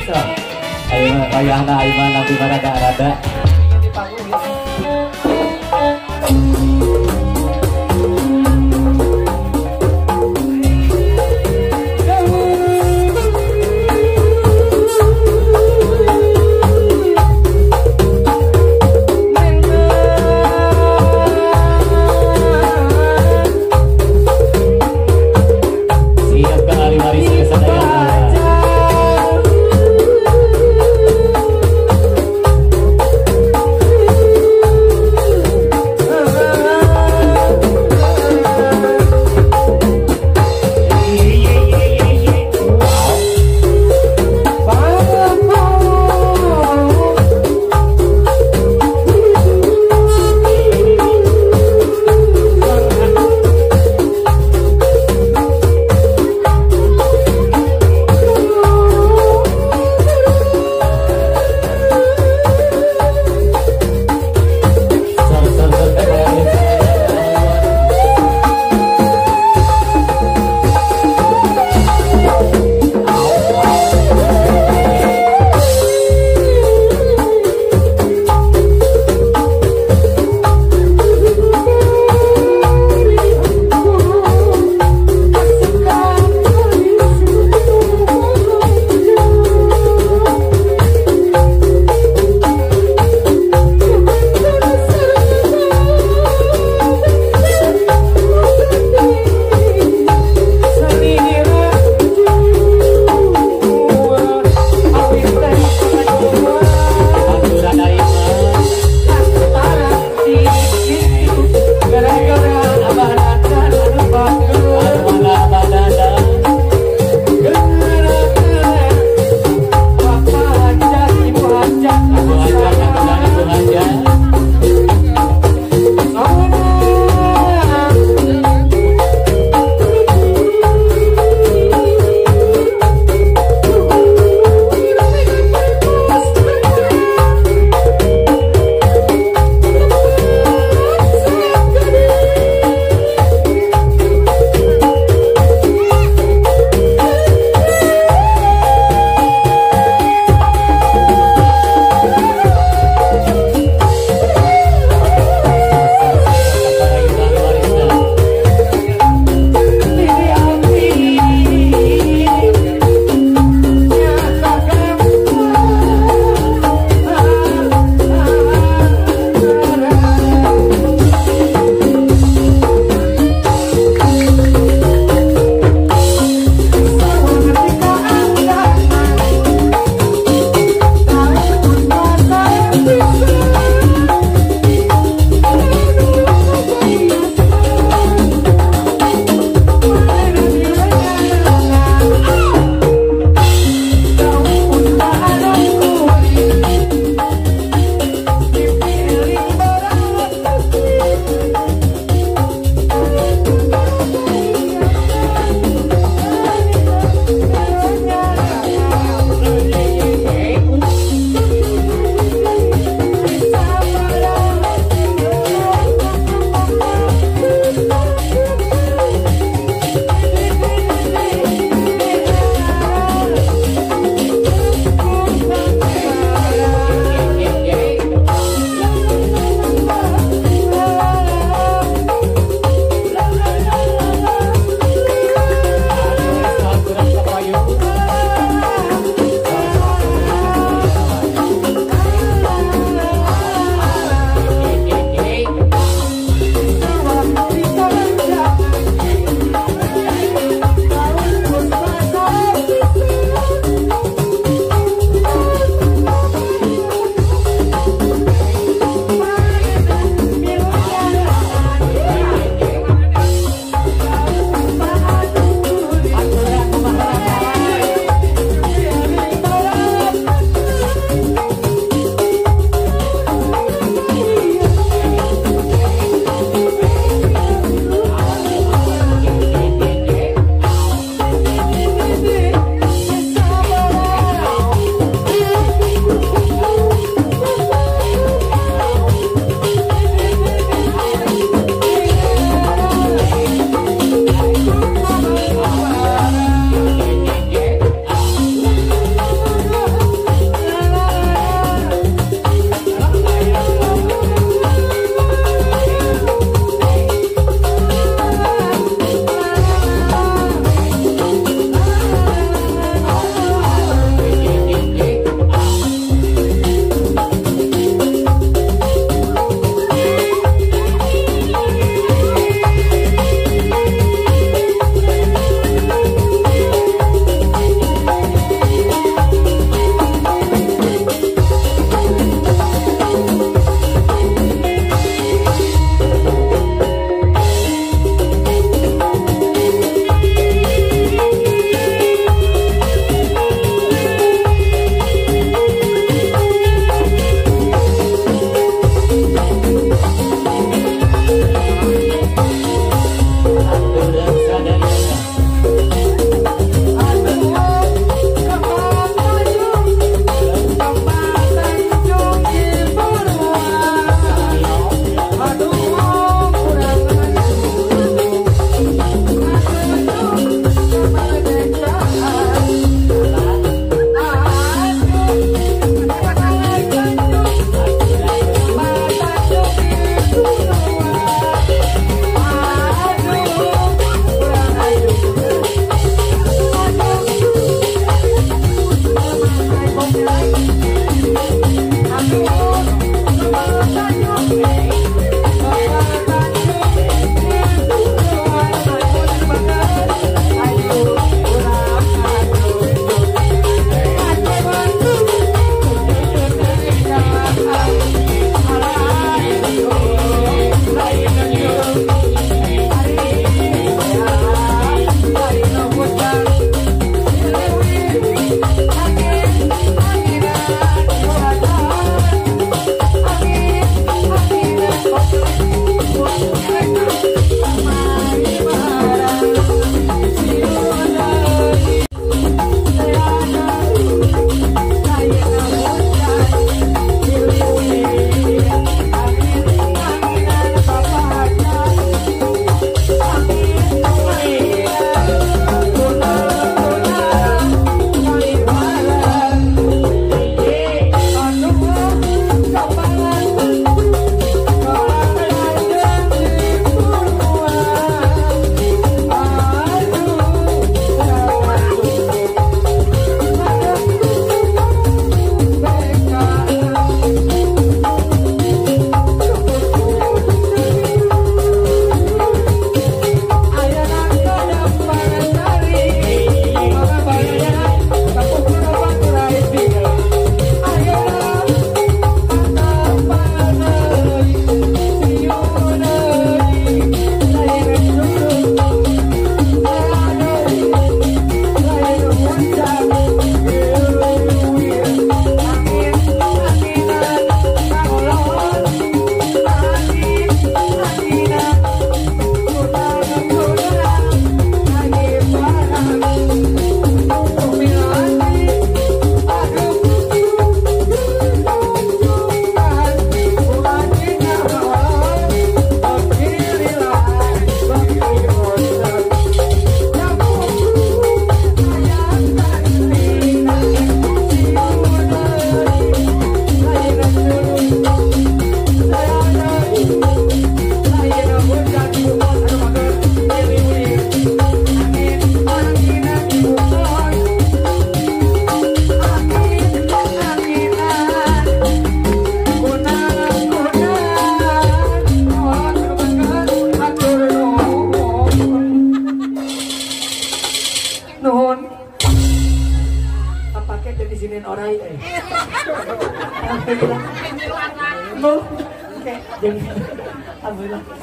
Ayo wayahna ayo nanti rada-rada.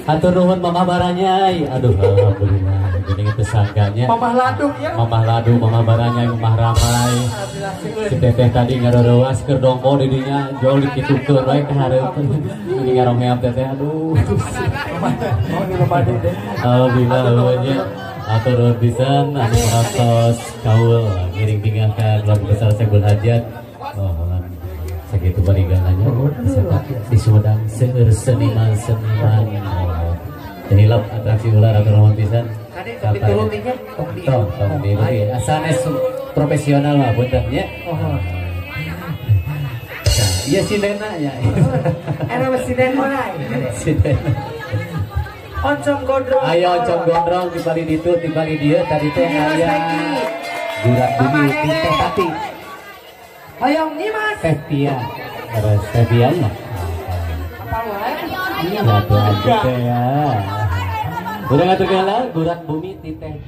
Hatur nuhun Mamah Baranyai. Aduh, alhamdulillah. Geuning tersangkanya. Mamah Ladu ya. Mamah Ladu, Mamah Baranyai, Mamah Ramai. Si teteh tadi ngarorowas keur dongko di dinya jol dikitukeun wae ka hareup. Ini ngaromeap teteh aduh. Alhamdulillah nya. Hatur nuhun pisan anu parantos kaul ngiring tinggal ka keluarga besar Saiful Hajat. Mohon segitu barigananya di Sumedang seueur seniman-seniman. Hilap atraksi ular atau nuhun pisan. Tong tong diluti. Asanes profesional mah punten nya. Iya sindena nya. Era sinden orai. Sinden. Oncom gondrong. Ayo oncom gondrong di bali ditu di bali dieu tadi teh aya gurat bumi teh tati. Hoyong Nyimas. Teh Tia. Terus Teh Tia nya. Apa wae? Iya, ya. Udah ngatur gurat bumi ti teh.